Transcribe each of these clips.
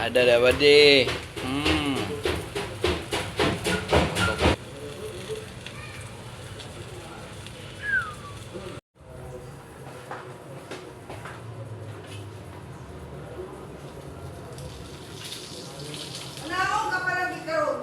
Ada dah bade. Naon ka pala di karon?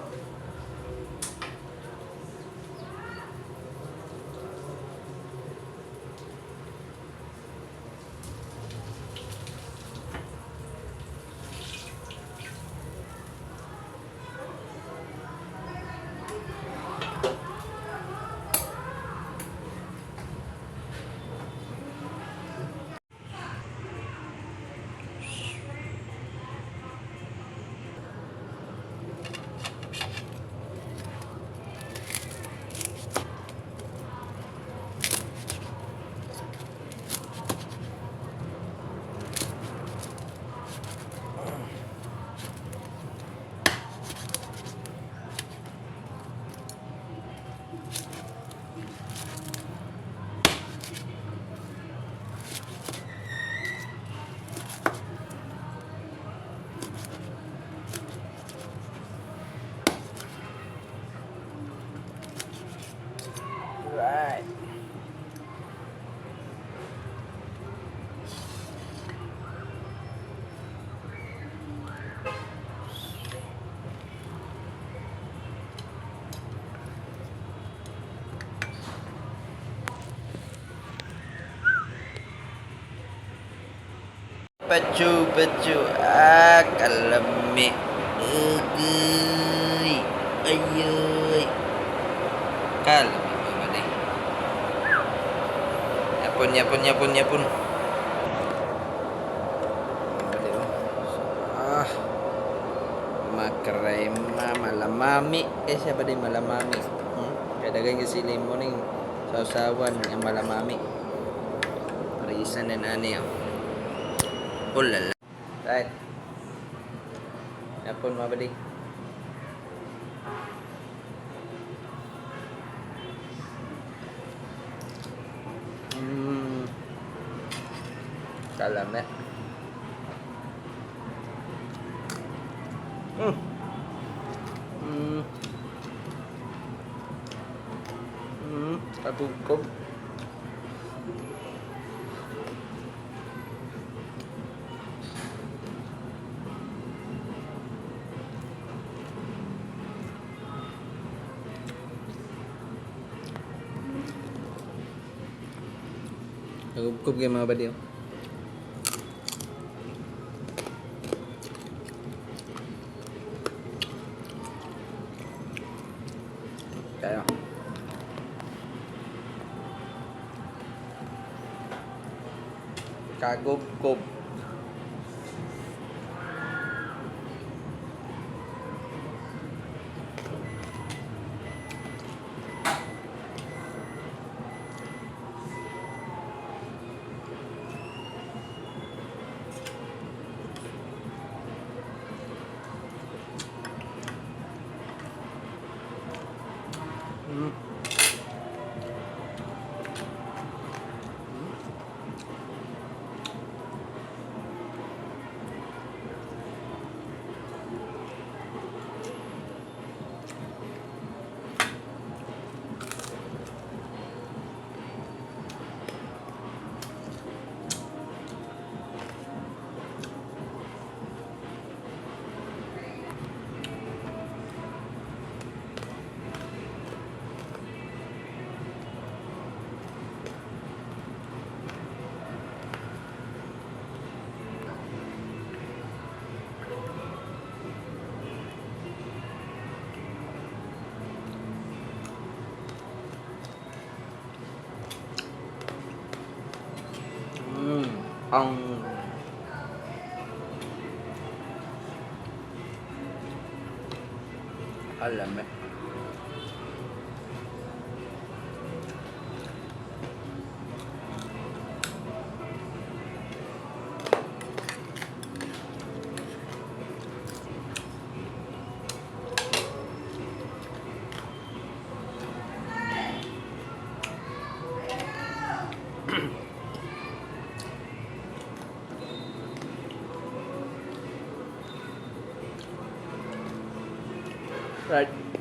Right. Pachu, pachu, ah, kalami. Ugoy. Ayoy. Kalami ba ba Yapon, yapon, yapon, yapon. Bali, oh. Ah. Makrema, malamami. Eh, siya ba din malamami? Hmm? Kaya dagan kasi limo ning sausawan ang malamami. Para na nani, oh. Oh lala. Right. Yapon, mga bali. Kalame. Kabugkob. Nagubkob kayo mga baliw. Tayo. Kagubkob. Ang alam eh. Right.